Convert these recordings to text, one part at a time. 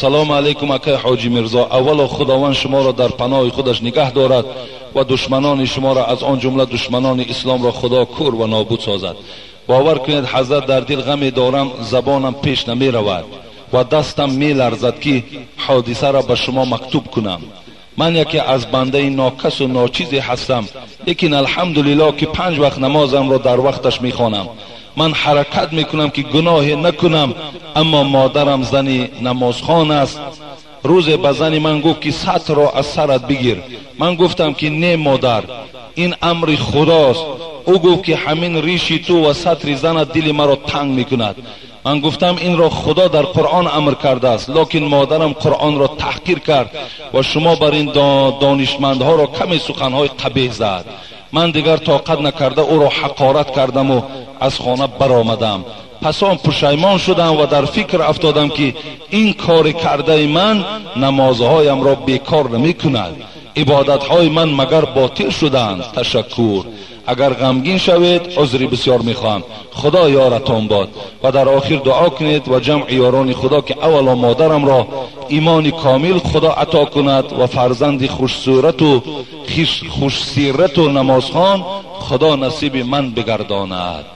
Салом алейкум, акай Ҳоҷи Мирзо. Аввало Худованд шуморо дар паноҳи худаш нигаҳ дорад ва душманони шуморо, аз он ҷумла душманони исломро, Худо кур ва нобуд созад. Бовар кунед, ҳазрат, дар дил ғаме дорам, забонам пеш намеравад ва дастам меларзад, ки ҳодисаро ба шумо мактуб кунам. Ман яке аз бандаи нокасу ночизе ҳастам, лекин алҳамдулиллоҳ, ки 5 вақт намозамро дар вақташ мехонам. Ман ҳаракат мекунам, ки гуноҳе накунам, аммо модарам зани намозхон аст. Рӯзе ба зани ман гуфт, ки сатрро аз сарат бигир. Ман гуфтам, ки не, модар, ин амри худост. Ӯ гуфт, ки ҳамин риши ту ва сатри занат дили маро танг мекунад. Ман гуфтам, инро Худо дар Қуръон амр кардааст, лекин модарам Қуръонро таҳқир кард ва шумо бар ин донишмандҳоро каме суханҳои қабеҳ зад. Ман дигар тоқат накарда ӯро ҳақорат кардаму аз хона баромадам. Пас он пушаймон шудам ва дар фикр афтодам, ки ин кори кардаи ман намозҳоямро бекор намекунад, ибодатҳои ман магар ботил шуданд. Ташаккур. Агар ғамгин шавед, узри бисёр мехоҳам. Худо ёратон бод. Ва дар охир дуо кунед ва ҷамъи ёрони Худо, ки аввало модарамро имони комил Худо ато кунад ва фарзанди хушсурату хушсирату намозхон Худо насиби ман бигардонад.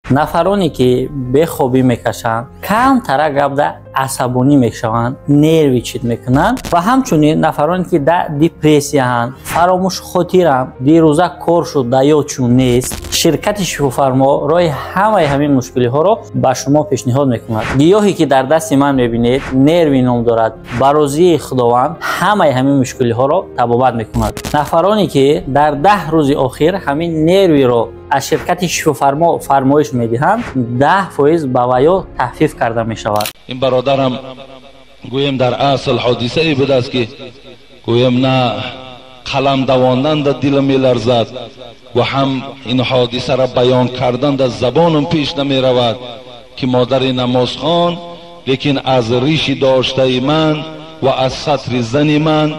Нафароне ки бехобӣ мекашанд, камтара гапда асабонӣ мешаванд, нерви чит мекунанд ва ҳамчунин нафароне ки дар депрессияҳанд, фаромӯшхотиранд, дирӯза кор шуд, да ёдшон нест, ширкати Шифофармо роҳи ҳамаи ҳамин мушкилиҳоро ба шумо пешниҳод мекунад. Гиёҳе ки дар дасти ман мебинед, нерви ном дорад. Ба розии Худованд ҳамаи ҳамин мушкилиҳоро табобат мекунад. Нафароне ки дар 10 рӯзи охир ҳамин нервиро аз ширкати Шифофармо фармоиш медиҳанд, 10% ба ваё тахфиф карда мешавад. Ин бародарам, гӯем, дар асл ҳодисае будааст, ки гӯем, на қалам давондан дар дилам меларзад ва ҳам ин ҳодисаро баён кардан дар забонам пеш намеравад, ки модари намозхон, лекин аз риши доштаи ман ва аз сатри зани ман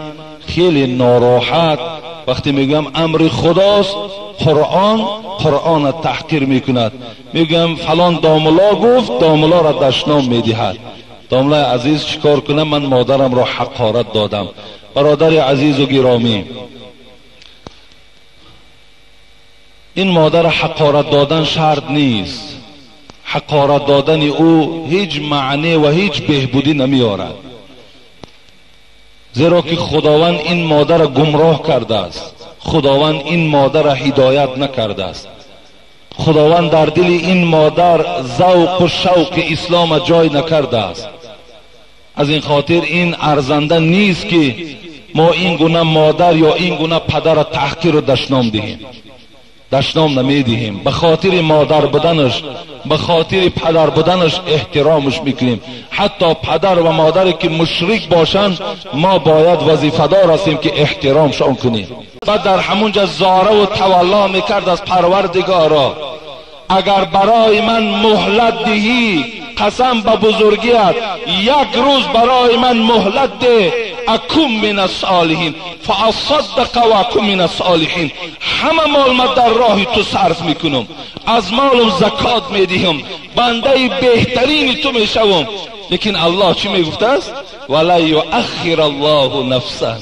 хеле нороҳат. Вақте мегӯям амри худост, Қуръон, Қуръонро таҳқир мекунад. Мегӯям фалон домуло гуфт, домулоро дашном медиҳад. Домулои азиз, чӣ кор кунам? Ман модарамро ҳақорат додам. Бародари азизу гиромӣ, ин модарро ҳақорат додан шарт нест. Ҳақорат додани ӯ ҳеҷ маъне ва ҳеҷ беҳбудӣ намеорад, зеро ки Худованд ин модарро гумроҳ кардааст, Худованд ин модарро ҳидоят накардааст, Худованд дар дили ин модар завқу шавқи ислома ҷой накардааст. Аз ин хотир ин арзанда нест, ки мо ин гуна модар ё ин гуна падарро таҳқиру дашном диҳем. Дашном намедиҳем, ба хотири модар буданаш, ба хотири падар буданаш эҳтиромаш мекунем. Ҳатто падар ва модаре ки мушрик бошанд, мо бояд вазифадор ҳастем, ки эҳтиромшон кунем. Баъд дар ҳамунҷа зораву тавалло мекард аз Парвардигоро: агар барои ман муҳлат диҳӣ, қасам ба бузургият, як рӯз барои ман муҳлат деҳ, акун мин ассолиҳин фаасаддақа ва акун мин ассолиҳин, ҳама мол ман дар роҳи ту сарф мекунам, аз молам закот медиҳам, бандаи беҳтарини ту мешавам. Лекин Аллоҳ чӣ мегуфтааст? Вала юаххир Аллоҳу нафса.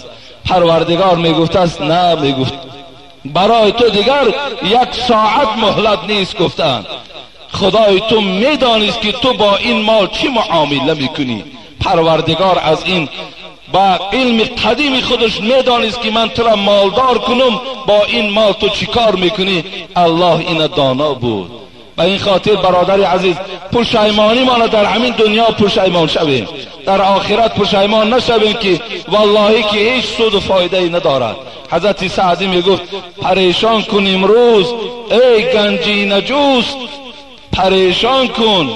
Парвардигор мегуфтааст, на, мегуфт, барои ту дигар як соат муҳлат нест. Гуфтаанд, Худои ту медонист, ки ту бо ин мол чӣ муомила мекунӣ. Парвардигор аз ин ба илми қадими худаш медонист, ки ман туро молдор кунам, бо ин мол ту чӣ кор мекунӣ. Аллоҳ ина доно буд. Ба ин хотир, бародари азиз, пушаймонӣ мона дар ҳамин дунё пушаймон шавем, дар охират пушаймон нашавем, ки валлоҳӣ ки ҳеҷ суду фоидае надорад. Ҳазрати Саъдӣ мегуфт: парешон кун имрӯз, эй ганҷинаҷӯст, парешон кун,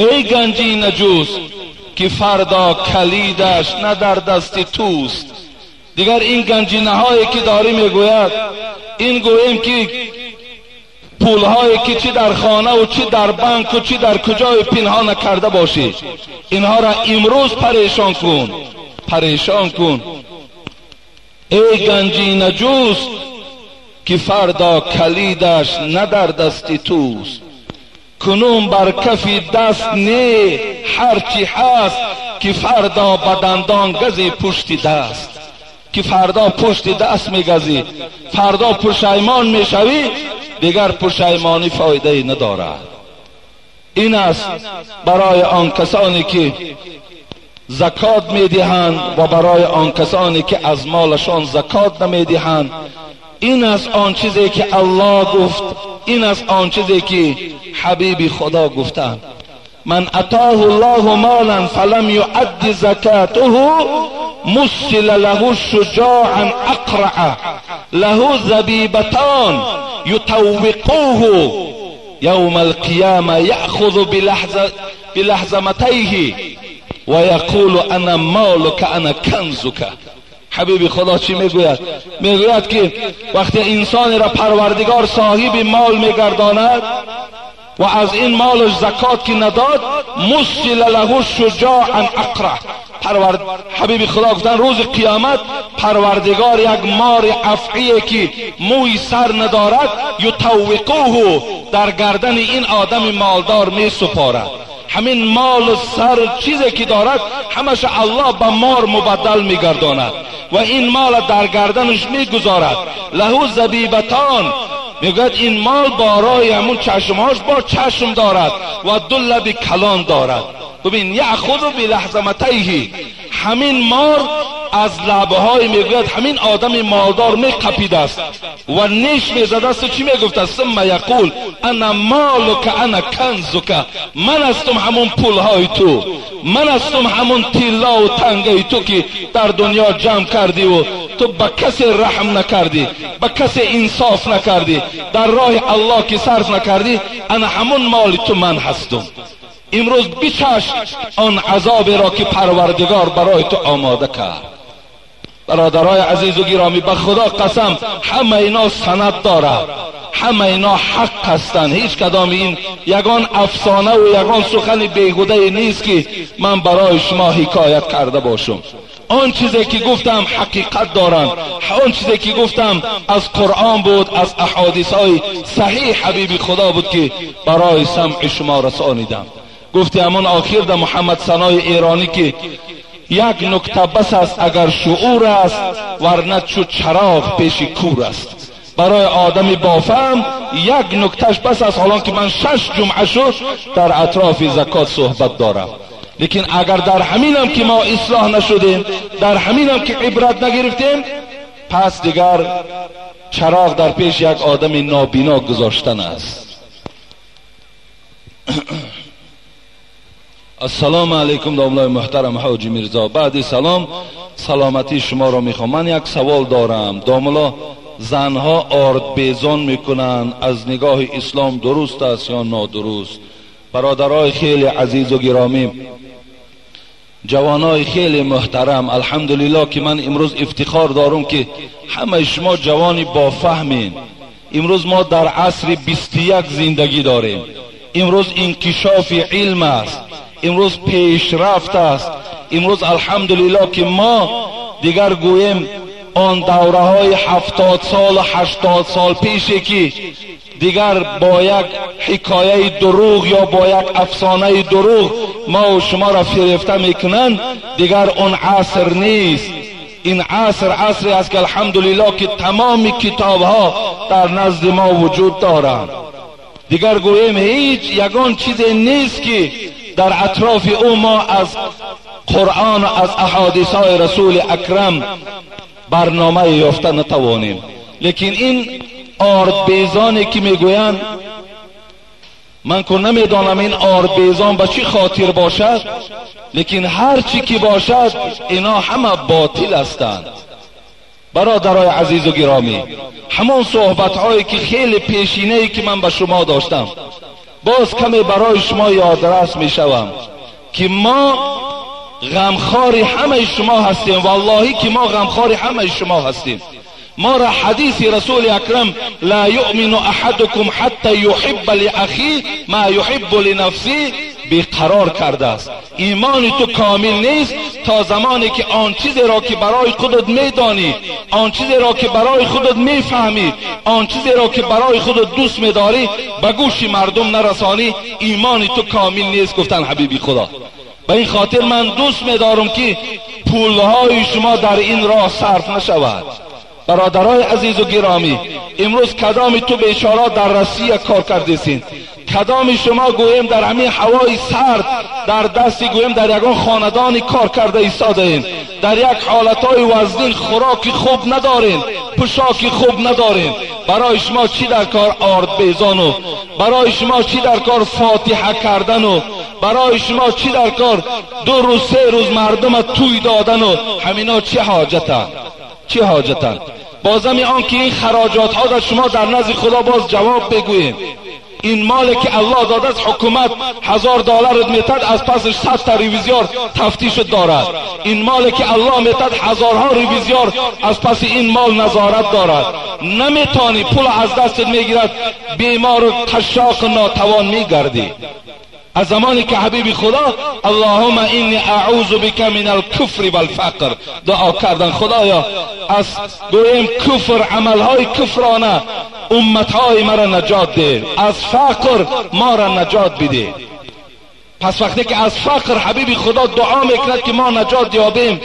эй ганҷинаҷӯст, ки фардо калидаш на дар дасти туст. Дигар ин ганҷинаҳое ки дорӣ, мегӯяд, ин гӯем ки пулҳое ки чӣ дар хонаву чӣ дар банку чӣ дар куҷое пинҳон накарда бошӣ, инҳоро имрӯз парешон кун, парешон кун, эй ганҷинаҷӯст, ки фардо калидаш на дар дасти туст. Кунун бар кафи даст не ҳарчи ҳаст, ки фардо ба дандон гази пушти даст. Ки фардо пушти даст мегазӣ, фардо пушаймон мешавӣ, дигар пушаймонӣ фоидае надорад. Ин аст барои он касоне ки закот медиҳанд ва барои он касоне ки аз молашон закот намедиҳанд. Ин аст он чизе ки Аллоҳ гуфт, ин аст он чизе ки ҳабиби Худо гуфтанд. Ман атоҳу Аллоҳу молан фалам юадди закатаҳу муссила лаҳу шуҷоан ақраъа лаҳу забибатон ютаввиқуҳу явма алқияма яъхузу билаҳзаматайҳи ва яқулу ана молука ана канзука. Ҳабиби Худо чӣ мегӯяд? Мегӯяд ки вақте инсонеро Парвардигор соҳиби мол мегардонад ва аз ин молаш закот ки надод, муссила лаҳу шуҷоан ақра. Ҳабиби Худо гуфтанд рӯзи қиёмат Парвардигор як мори афъие ки мӯи сар надорад, ютаввиқуҳу, дар гардани ин одами молдор месупорад. Ҳамин молу сар чизе ки дорад ҳамаша Аллоҳ ба мор мубаддал мегардонад ва ин мол дар гарданаш мегузорад. Лаҳу забибатон, мегӯяд ин мол барои ҳамун чашмҳош бо чашм дорад ва ду лаби калон дорад. Бибин, яъхузу билаҳзаматайҳи, ҳамин мор аз лабҳои мегӯяд ҳамин одами молдор меқапидааст ва неш мезадааст. Чӣ мегуфтааст? Сумма яқул ана молука ана канзука, ман ҳастум ҳамун пулҳои ту, ман ҳастум ҳамун тиллову тангаи ту ки дар дунё ҷамъ кардиву ту ба касе раҳм накардӣ, ба касе инсоф накардӣ, дар роҳи Аллоҳ ки сарф накардӣ, ана ҳамун моли ту ман ҳастум. Имрӯз бичаш он азоберо ки Парвардигор барои ту омода кард. Бародарои азизу гиромӣ, ба Худо қасам, ҳама ино санад дорад, ҳама ино ҳақ ҳастанд. Ҳеҷ кадоми ин ягон афсонаву ягон сухани беҳудае нест ки ман барои шумо ҳикоят карда бошам. Он чизе ки гуфтам ҳақиқат доранд, он чизе ки гуфтам аз Қуръон буд, аз аҳодисҳои саҳиҳ ҳабиби Худо буд ки барои самъи шумо расонидам. Гуфти ҳамон охир да Муҳаммад Санои эронӣ ки як нукта бас аст агар шуур аст, варна чу чароғ пеши кур аст. Барои одами бофаҳм як нукташ бас аст, ҳолон ки ман 6 ҷумъа шуд дар атрофи закот суҳбат дорам. Лекин агар дар ҳаминам ки мо ислоҳ нашудем, дар ҳаминам ки ибрат нагирифтем, пас дигар чароғ дар пеш як одами нобино гузоштан аст. Ассалому алайкум домлаи муҳтарам ҳоҷи Мирзо. Баъди салом саломатии шуморо мехоҳам. Ман як савол дорам. Домло, занҳо ордбезон мекунанд, аз нигоҳи ислом дуруст аст ё нодуруст? Бародарои хеле азизу гиромӣ, ҷавонои хеле муҳтарам, алҳамдулиллоҳ ки ман имрӯз ифтихор дорам ки ҳамаи шумо ҷавони бофаҳмед. Имрӯз мо дар асри 21 зиндагӣ дорем. Имрӯз инкишофи илм аст, имрӯз пешрафт аст. Имрӯз алҳамдулиллоҳ ки мо дигар гӯем он давраҳои 70 солу 80 сол пеше ки дигар бо як ҳикояи дурӯғ ё бо як афсонаи дурӯғ мо шуморо фирефта мекунанд, дигар он аср нест. Ин аср асре аст ки алҳамдулиллоҳ ки тамоми китобҳо дар назди мо вуҷуд доранд. Дигар гӯем ҳеҷ ягон чизе нест ки дар атрофи ӯ мо аз Қуръон ва аз аҳодисҳои Расули Акрам барномае ёфта натавонем. Лекин ин ордбезоне ки мегӯянд, ман ку намедонам ин ордбезон ба чӣ хотир бошад, лекин ҳар чӣ ки бошад ино ҳама ботил ҳастанд. Бародарои азизу гиромӣ, ҳамон суҳбатҳое ки хеле пешинае ки ман ба шумо доштам, боз каме барои шумо ёдрас мешавам ки мо ғамхори ҳамаи шумо ҳастем. Валлоҳӣ ки мо ғамхори ҳамаи шумо ҳастем. Моро ҳадиси Расули Акрам ла юъмину аҳадукум ҳатта юҳибба лиахи ма юҳиббу линафси بیقرار کرده است. ایمان تو کامل نیست تا زمانی که آن چیزی را که برای خودت میدانی، آن چیزی را که برای خودت میفهمی، آن چیزی را که برای خودت دوست میداری به گوش مردم نرسانی، ایمان تو کامل نیست. گفتن حبیبی خدا. به این خاطر من دوست میدارم که پولهای شما در این راه صرف نشود. برادرای عزیز و گرامی، امروز کدام تو بیچاره در روسیه کار کردیسین، کدام شما گویم در همین هوای سرد در دستی گویم در یگان خاندانی کار کرده ایستاده این، در یک حالتهای وزنین خوراک خوب ندارین، پوشاک خوب ندارین، برای شما چی در کار آرد بیزان و برای شما چی در کار فاتحه کردن و برای شما چی در کار 2 روز 3 روز مردم توی دادن و همینا چه حاجتن؟ چه حاجتن؟ بازم آن که این خراجات ها در شما در نزد خدا باز جواب بگوییم. این مال که الله داده است، حکومت $1000 میتد، از پسش 100 تا ریویزیار تفتیش دارد. این مال که الله میتد، هزارها ریویزیار از پس این مال نظارت دارد. نمیتانی، پول از دستت میگیرد، بیمار و قشاق ناتوان میگردی. از زمانی که حبیب خدا اللهم اینی اعوذ بک من الکفر والفقر دعا کردن، خدایا از گویم کفر، عملهای کفرانه امتهای مرا نجات ده، از فقر ما را نجات بده. پس وقتی که از فقر حبیب خدا دعا میکند که ما نجات یابیم،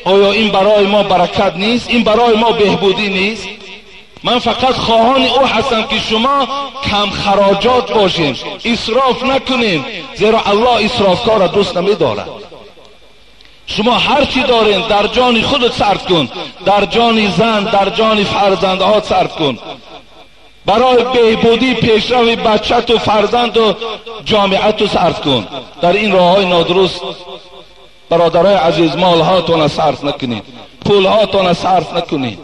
آیا این برای ما برکت نیست؟ این برای ما بهبودی نیست؟ من فقط خواهان او هستم که شما کم خراجات باشین، اسراف نکنین، زیرا الله اسرافکار را دوست نمیدارد. شما هر چی دارین در جان خودت صرف کن، در جان زن، در جان فرزندها صرف کن، برای بهبودی پیشروی بچت و فرزند و جامعه تو صرف کن. در این راه های نادرست برادرای عزیز مالهاتون صرف نکنید، پولهاتون صرف نکنید.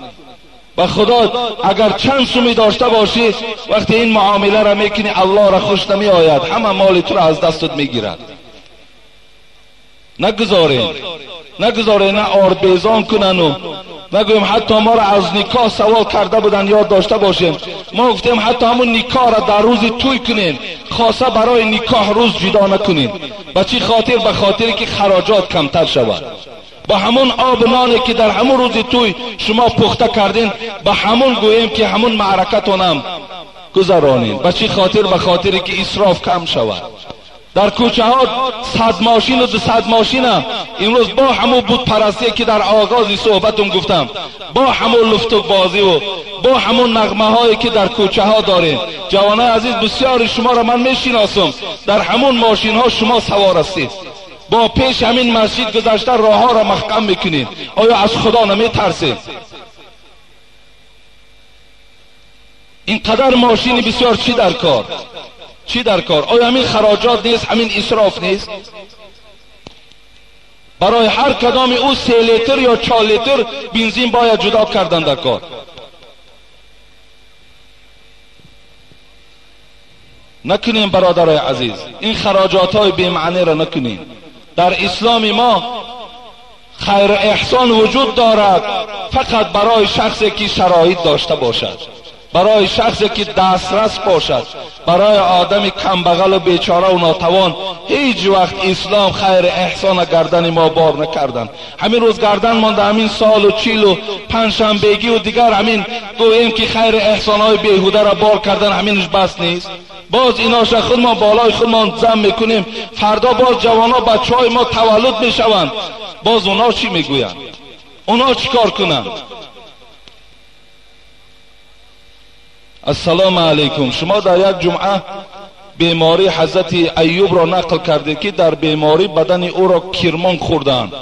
و خدا اگر چند سومی داشته باشی، وقتی این معامله را میکنی الله را خوش نمی آید، همه مال تو را از دستت میگیرد. نگذارین، نگذارین نه آرد بیزان کنن و نگویم حتی ما را از نکاح سوال کرده بودن، یاد داشته باشیم ما گفتیم حتی همون نکاح را در روز توی کنین، خاصه برای نکاح روز جدا نکنین. به چی خاطر؟ به خاطری که خراجات کمتر شود. با همون آب نانی که در همون روز توی شما پخته کردین، با همون گوییم که همون معرکتونم گذرانین. به چی خاطر؟ به خاطری که اسراف کم شود. در کوچه ها 100 ماشین و 200 ماشین هم امروز با همون بود پرستی که در آغاز صحبتم گفتم، با همون لفت و بازی و با همون نغمه هایی که در کوچه ها داریم. جوانای عزیز، بسیار شما را من میشناسم، در همون ماشین ها شما سوار هستید، با پیش همین مسجد گذشته راه ها را محکم میکنید. آیا از خدا نمیترسید؟ اینقدر ماشین بسیار چی در کار؟ چی در کار؟ آیا همین خراجات نیست؟ همین اسراف نیست؟ برای هر کدام او 3 لیتر یا 4 لیتر بنزین باید جدا کردن در کار. نکنیم برادرای عزیز، این خراجات های بی معنی را نکنیم. در اسلام ما خیر احسان وجود دارد فقط برای شخصی که شرایط داشته باشد، برای شخصی که دسترس باشد. برای آدم کمبغل و بیچاره و ناتوان هیچ وقت اسلام خیر احسان گردن ما بار نکردن. همین روز گردن مانده، همین سال و 45 شنبگی و دیگر همین گوییم که خیر احسان های بیهوده را بار کردن، همینش بس نیست. باز ایناش خود ما بالای خودمان زم میکنیم، فردا باز جوانا بچه های ما تولد میشوند، باز اونا چی میگویند؟ اونا چی کار کنند؟ السلام علیکم. شما در یک جمعه بیماری حضرت ایوب را نقل کردید که در بیماری بدن او را کرمان خوردند.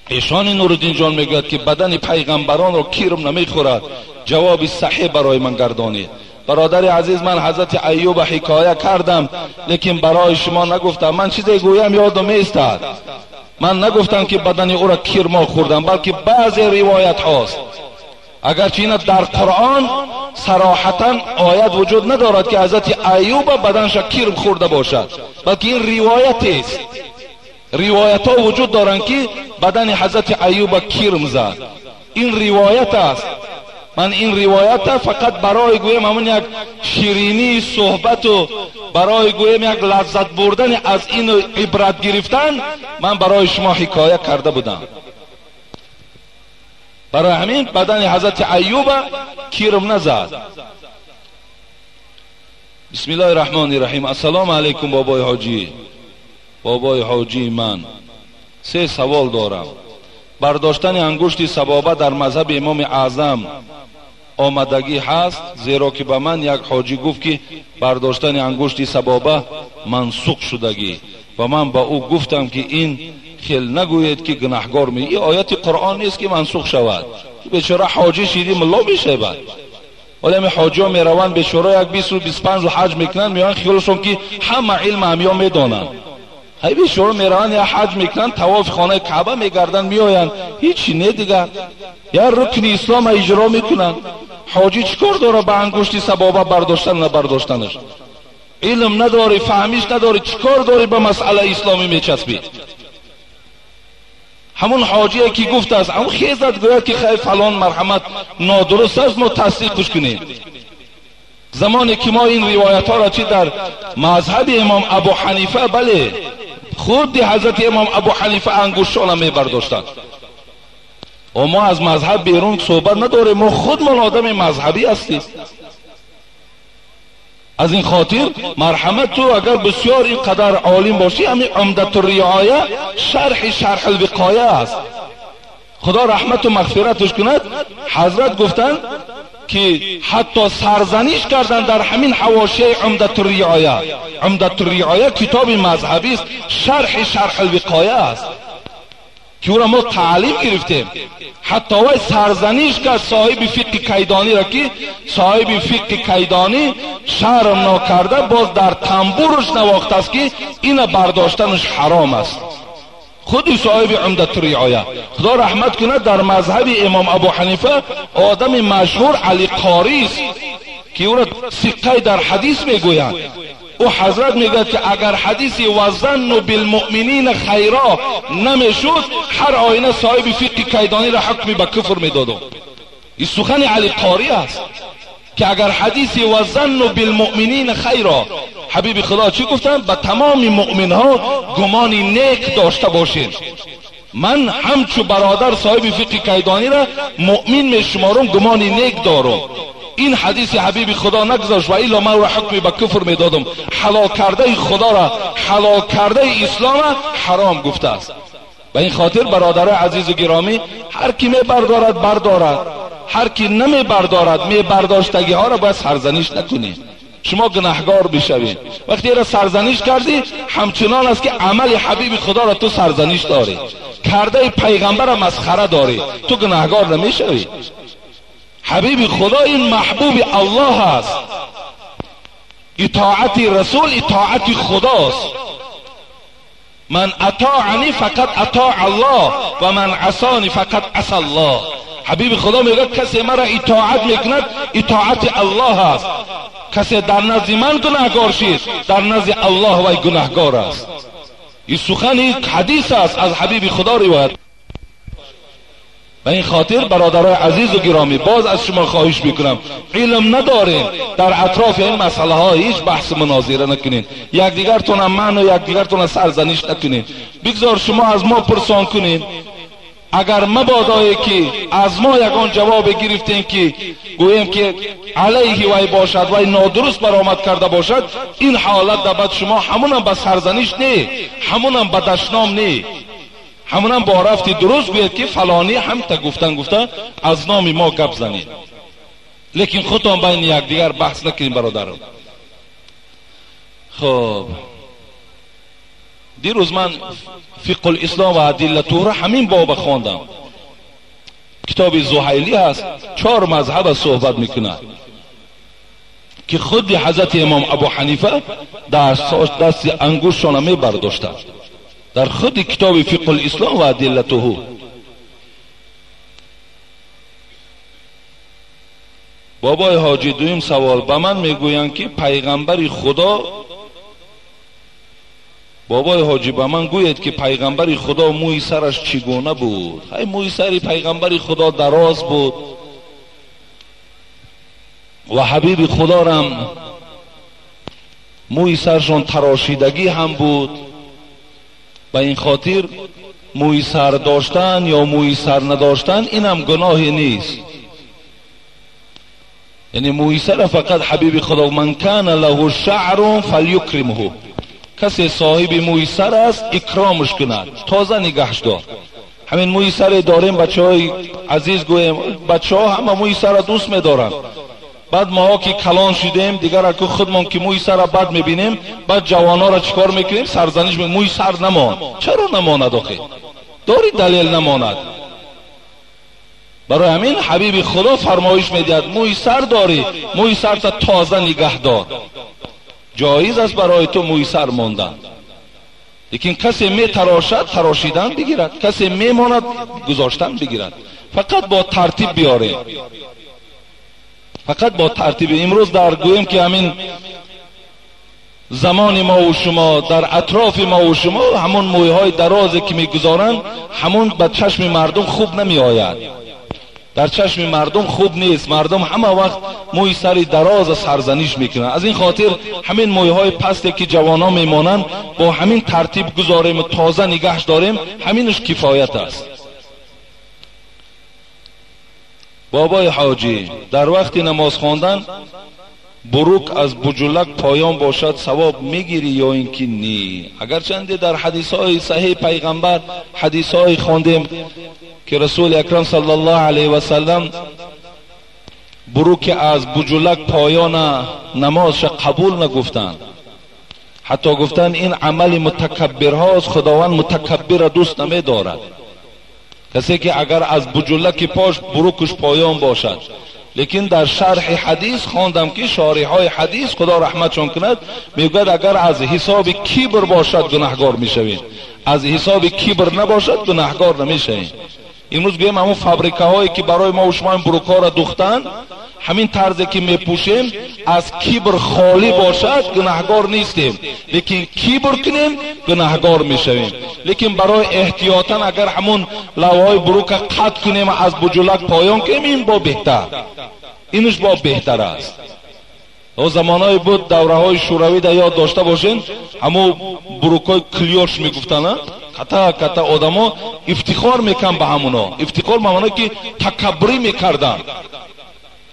ایشان نورالدین جان میگوید که بدن پیغمبران را کرم نمیخورد. جواب صحیح برای من گردانید. برادر عزیز، من حضرت ایوب حکایه کردم، لیکن برای شما نگفتم. من چیزی گویم یادم میستد. من نگفتم که بدن او را کرمان خوردم، بلکه بعضی روایت هاست. اگرچه این در قرآن صراحتا آیت وجود ندارد که حضرت ایوب بدنش کرم خورده باشد، بلکه این روایت است. روایت ها وجود دارند که بدن حضرت ایوب کرم زد، این روایت است. Ман ин ривоята фақат барои гӯем ҳамон як ширинии суҳбату барои гӯем як лаззат бурдани аз ин ибрат гирифтан ман барои шумо ҳикоя карда будам. Барои ҳамин бадани ҳазрати Айюба кирм назад. Бисмиллоҳи раҳмони раҳим. Ассалому алайкум бобои ҳоҷӣ. Бобои ҳоҷии ман, се савол дорам. Бардоштани ангушти сабоба дар мазҳаби имоми аъзам омадагӣ ҳаст, зеро ки ба ман як ҳоҷӣ гуфт ки бардоштани ангушти сабоба мансух шудагӣ ва ман ба ӯ гуфтам ки ин хел нагӯед ки гунаҳгор ме. Ин ояти Қуръон нест ки мансух шавад. Бечора ҳоҷӣ шиди мулло мешавад. Ҳоло ҳами ҳоҷиҳо мераванд бечора як 20-25 ҳаҷ мекунанд, меоянд хиёлшон ки ҳама илм ҳамиё медонанд. Ҳай бечора мераванд я ҳаҷ мекунанд, тавофи хонаи Каъба мегарданд, меоянд, ҳичи не дигар. Я рукни ислома иҷро мекунанд. Ҳоҷӣ чӣ кор дорад ба ангушти сабоба бардоштан набардоштанаш? Илм надорӣ, фаҳмиш надорӣ, чӣ кор дорӣ ба масъалаи исломӣ мечаспӣ? Ҳамун ҳоҷие ки гуфтааст, ҳамун хезад гӯяд ки хай фалон марҳамат нодуруст аст, мо тасдиқш кунем. Замоне ки мо ин ривоятҳоро чи дар мазҳаби имом Абу Ҳанифа, бале, худи ҳазрати имом Абу Ҳанифа ангуштшона мебардоштанд. Мо аз мазҳаб берун суҳбат надорем, мо худмон одами мазҳабӣ ҳастем. Аз ин хотир марҳамат ту агар бисёр ин қадар олим бошӣ, ҳамин Умдатур-риоя шарҳи Шарҳул-Виқоя аст. Худо раҳмату мағфираташ кунад, ҳазрат гуфтанд ки ҳатто сарзаниш карданд дар ҳамин ҳавошияи Умдатур-риоя. Умдатур-риоя китоби мазҳабист, шарҳи Шарҳул-Виқоя аст ки ӯро мо таълим гирифтем. Ҳатто вай сарзаниш кард соҳиби фиқҳи кайдониро ки соҳиби фиқҳи кайдонӣ шарм нокарда боз дар тамбурш навохтааст ки ина бардоштанаш ҳаром аст. Худи соҳиби Умдатур-риоя, худо раҳмат кунад, дар мазҳаби имом Абу Ҳанифа одами машҳур Али Қорист ки ӯро сиққай дар ҳадис мегӯянд. Ӯ ҳазрат мегӯяд ки агар ҳадиси вазанну билмуъминина хайро намешуд, ҳар оина соҳиби фиқҳи кайдониро ҳукми ба куфр медодам. Ин сухани Али Қорӣ аст ки агар ҳадиси вазанну билмуъминина хайро, ҳабиби худо чӣ гуфтанд? Ба тамоми муъминҳо гумони нек дошта бошед. Ман ҳамчу бародар соҳиби фиқҳи кайдониро муъмин мешуморам, гумони нек дорам. Ин ҳадиси ҳабиби худо нагузошт ва илло ман ӯро ҳукми ба куфр медодам. Ҳалол кардаи худоро, ҳалол кардаи ислома ҳаром гуфтааст. Ба ин хотир бародарои азизу гиромӣ, ҳар ки мебардорад бардорад, ҳар ки намебардорад мебардоштагиҳоро бояд сарзаниш накунед. Шумо гунаҳгор бишавед. Вақте ира сарзаниш кардӣ, ҳамчунон аст ки амали ҳабиби худоро ту сарзаниш дорӣ, кардаи пайғамбара масхара дорӣ, ту гунаҳгор намешавӣ. Ҳабиби худо ин маҳбуби Аллоҳ аст. Итоати расул итоати худост. Ман атоани фақат атоа Аллоҳ ва ман асани фақат аса Аллоҳ. Ҳабиби худо мегӯяд касе маро итоат мекунад итоати Аллоҳ аст. Касе дар назди ман гунаҳгор шид, дар назди Аллоҳ вай гунаҳгор аст. Ин сухани ҳадис аст аз ҳабиби худо ривоят. Ба ин хотир бародарои азизу гиромӣ, боз аз шумо хоҳиш мекунам, илм надорем дар атрофи ин масъалаҳо ҳеҷ баҳсу мунозира накунед, якдигартона маъну якдигартона сарзаниш накунед. Бигзор шумо аз мо пурсон кунед. Агар мабодое ки аз мо ягон ҷавобе гирифтем ки гӯем ки алайҳи вай бошад, вай нодуруст баромад карда бошад, ин ҳолат дабад шумо ҳамунам ба сарзаниш не, ҳамунам ба дашном не, ҳамунам бо рафти дуруст гӯяд ки фалонӣ ҳамта гуфтан гуфта аз номи мо гап занед. Лекин худтон байни якдигар баҳс накунед бародарам. Хоб, дирӯз ман фиқҳул-ислом ва адиллатуҳро ҳамин боба хондам. Китоби Зуҳайлӣ ҳаст, 4 мазҳаба суҳбат мекунад ки худи ҳазрати имом Абу Ҳанифа дасти ангуштшона мебардоштанд дар худи китоби фиқҳул-ислом ва адиллатуҳу. Бобои ҳоҷӣ, дуюм савол. Ба ман мегӯянд ки пайғамбари худо, бобои ҳоҷӣ ба ман гӯед ки пайғамбари худо мӯи сараш чӣ гуна буд? Ҳай, мӯи сари пайғамбари худо дароз буд, و حبیب خدا را موی سرشون تراشیدگی هم بود. به این خاطر موی سر داشتن یا موی سر نداشتن اینم گناهی نیست. یعنی موی سر فقط حبیب خدا من کان له شعر فلیکرمه، کسی صاحب موی سر است اکرامش کند، تازه نگهش دار. همین موی سر داریم بچه های عزیز، گویم بچه ها همه موی سر دوست میدارن. بعد ماها که کلان شدیم دیگر اگه خودمون که موی سر بد میبینیم، بعد جوانا را چیکار میکنیم؟ سرزنش میکنیم، موی سر نمان. چرا نماند آخه؟ داری دلیل نماند. برای همین حبیب خدا فرمایش میدهد موی سر داری، موی سر تا تازه نگه دار، جایز است برای تو موی سر ماندن. لیکن کسی می تراشد تراشیدن بگیرد، کسی میماند گذاشتن بگیرد. فقط با ترتیب بیاریم، فقط با ترتیب. امروز در گوییم که همین زمان ما و شما، در اطراف ما و شما همون مویهای درازی که میگذارند همون به چشم مردم خوب نمی آید، در چشم مردم خوب نیست. مردم همه وقت موی سر دراز سرزنش میکنن. از این خاطر همین مویهای پستی که جوانا میمانند با همین ترتیب گذاریم و تازه نگهش داریم، همینش کفایت است. بابای حاجی در وقت نماز خواندن بروک از بجلک پایان باشد ثواب میگیری یا اینکه نی؟ اگرچند در حدیث های صحیح پیغمبر حدیث های خواندیم که رسول اکرم صلی الله علیه و سلم بروک از بجلک پایان نمازش قبول نگفتند، حتی گفتند این عمل متکبرهاست، خداوند متکبر دوست نمیدارد. کسی که اگر از بجلک پاش بروکش پایان باشد. لیکن در شرح حدیث خواندم که شارح های حدیث خدا رحمتشان کند میگوید اگر از حساب کبر باشد گناهگار میشویم، از حساب کبر نباشد گناهگار نمیشویم. امروز گویم همون فابریکه هایی که برای ما و شما این بروک ها را دوختن، همین طرزی که میپوشیم از کبر خالی باشد گناهگار نیستیم، لیکن کبر کنیم گناهگار میشویم. لیکن برای احتیاطا اگر همون لوهای بروک قطع کنیم از بجلک پایان کنیم، این با بهتر، اینش با بهتر است. او زمانای بود دوره های شوروی در یاد داشته باشین، همون بروک های کلیوش میگفتن، کتا کتا آدما افتخار میکن به همونا، افتخار به که تکبری میکردن.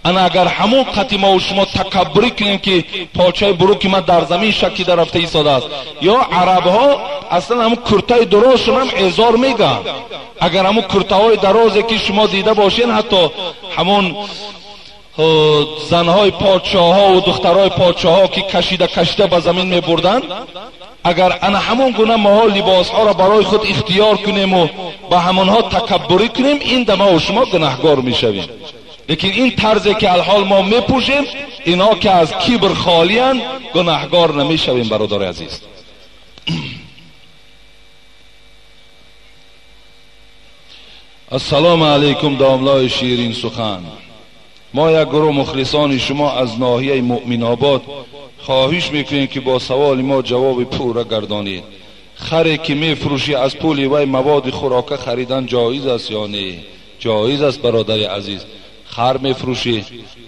انا اگر همون قطی ما و شما تکبری کنیم که پاچه بروکی ما در زمین شکیده رفته ایستاده است، یا عرب ها اصلا همون کرتای درازشون هم اعذار میگن. اگر همون کرته های درازی که شما دیده باشین، حتی همون زنهای پادشاه ها و دخترهای پادشاه ها که کشیده کشیده به زمین میبردن، اگر انا همون گونه ماها لباس ها را برای خود اختیار کنیم و به همونها تکبری کنیم، این دما و شما گناهگار میشویم. لیکن این طرزی که الحال ما میپوشیم، اینا که از کبر خالی اند گناهگار نمیشویم. برادر عزیز، السلام علیکم داملای شیرین سخن. ما یک گروه مخلصان شما از ناحیه مؤمن آباد خواهش میکنیم که با سوال ما جواب پوره گردانید. خری که میفروشی از پول وی مواد خوراکه خریدن جایز است یا نه؟ جایز است برادر عزیز. خر میفروشی،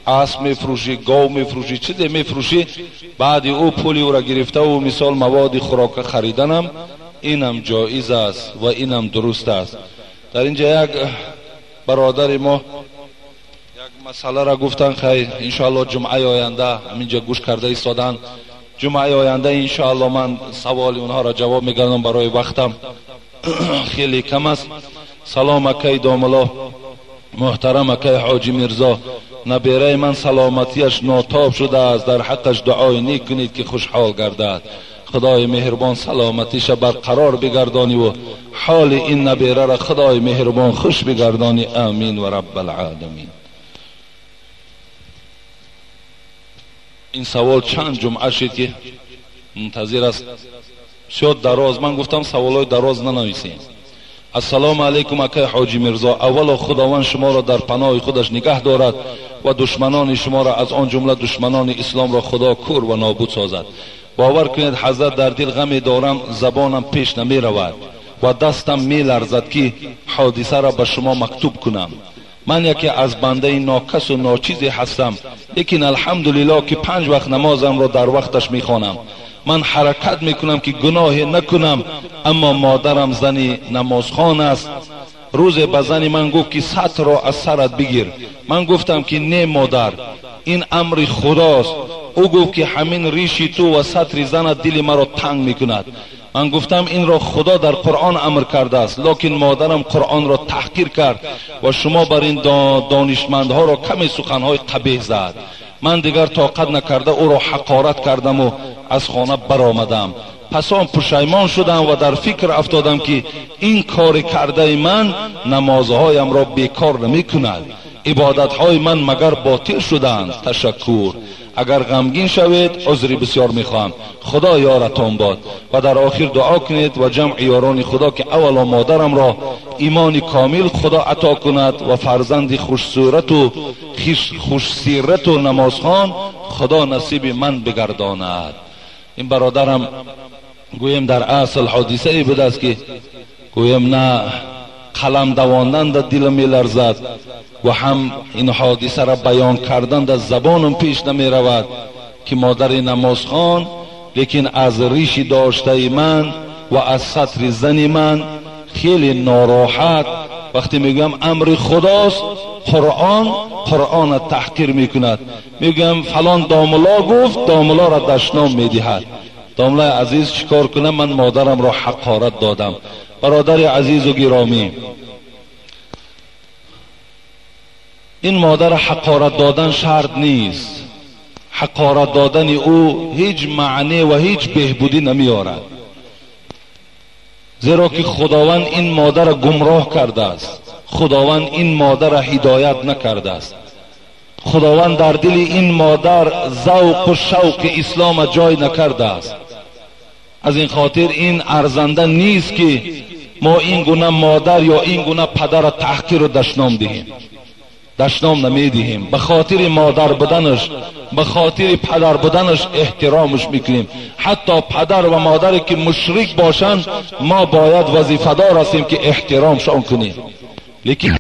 اسب میفروشی، گاو میفروشی، چیزی میفروشی، بعد او پولی او را گرفته و مثال مواد خوراکه خریدنم، اینم جایز است و اینم درست است. در اینجا یک برادر ما یک مسئله را گفتن، خیر انشاءالله جمعه آینده همینجا گوش کرده ایستادن، جمعه آینده انشاءالله من سوال اونها را جواب میگردم، برای وقتم خیلی کم است. سلام اکی داملا محترم اکی حاجی میرزا، نبیره من سلامتیش ناتاب شده است، در حقش دعای نیک کنید که خوشحال گردد. خدای مهربان سلامتیش برقرار بگردانی و حال این نبیره را خدای مهربان خوش بگردانی، آمین و رب العالمین. این سوال چند جمعه شد که منتظر است، بسیار دراز. من گفتم سوالای دراز ننویسیم. السلام علیکم اکی حاجی میرزا، اولا خداوند شما را در پناه خودش نگه دارد و دشمنان شما را از آن جمله دشمنان اسلام را خدا کور و نابود سازد. باور کنید حضرت در دل غمی دارم، زبانم پیش نمی رود و دستم می لرزد که حادثه را به شما مکتوب کنم. من یکی از بنده ناکس و ناچیزی هستم، Лекин алҳамдулиллоҳ ки 5 вақт намозамро дар вақташ мехонам. Ман ҳаракат мекунам ки гуноҳе накунам, аммо модарам зани намозхон аст. Рӯзе ба зани ман гуфт ки сатрро аз сарат бигир. Ман гуфтам ки не модар, ин амри худост. Ӯ гуфт ки ҳамин риши ту ва сатри занат дили маро танг мекунад. Ман гуфтам инро худо дар Қуръон амр кардааст, лекин модарам Қуръонро таҳқир кард ва шумо бар ин донишмандҳоро каме суханҳои қабеҳ зад. Ман дигар тоқат накарда ӯро ҳақорат кардаму аз хона баромадам. Пас он пушаймон шудам ва дар фикр афтодам ки ин кори кардаи ман намозҳоямро бекор намекунад, ибодатҳои ман магар ботил шуданд. Ташаккур. Агар ғамгин шавед узри бисёр мехоҳам. Худо ёратон бод. Ва дар охир дуо кунед ва ҷамъи ёрони худо ки аввало модарамро имони комил худо ато кунад ва фарзанди хушсурату хушсирату намозхон худо насиби ман бигардонад. Ин бародарам гӯем дар асл ҳодисае будааст ки гӯем на қалам давондан дар дилам меларзад ва ҳам ин ҳодисаро баён кардан дар забонам пеш намеравад ки модари намозхон, лекин аз риши доштаи ман ва аз сатри зани ман хеле нороҳат. Вақте мегӯям амри худост, Қуръонро таҳқир мекунад. Мегӯям фалон домулло гуфт, домуллоро дашном медиҳад. Домуллои азиз, чӣ кор кунам? Ман модарамро ҳақорат додам. Бародари азизу гиромӣ, ин модарро ҳақорат додан шарт нест. Ҳақорат додани ӯ ҳеҷ маъне ва ҳеҷ беҳбудӣ намеорад, зеро ки худованд ин модарро гумроҳ кардааст, худованд ин модарро ҳидоят накардааст, худованд дар дили ин модар завқу шавқи ислома ҷой накардааст. Аз ин хотир ин арзанда нест ки мо ин гуна модар ё ин гуна падарро таҳқиру дашном диҳем. Дашном намедиҳем. Ба хотири модар буданаш, ба хотири падар буданаш эҳтиромаш мекунем. Ҳатто падар ва модаре ки мушрик бошанд, мо бояд вазифадор ҳастем ки эҳтиромшон кунем. Лекин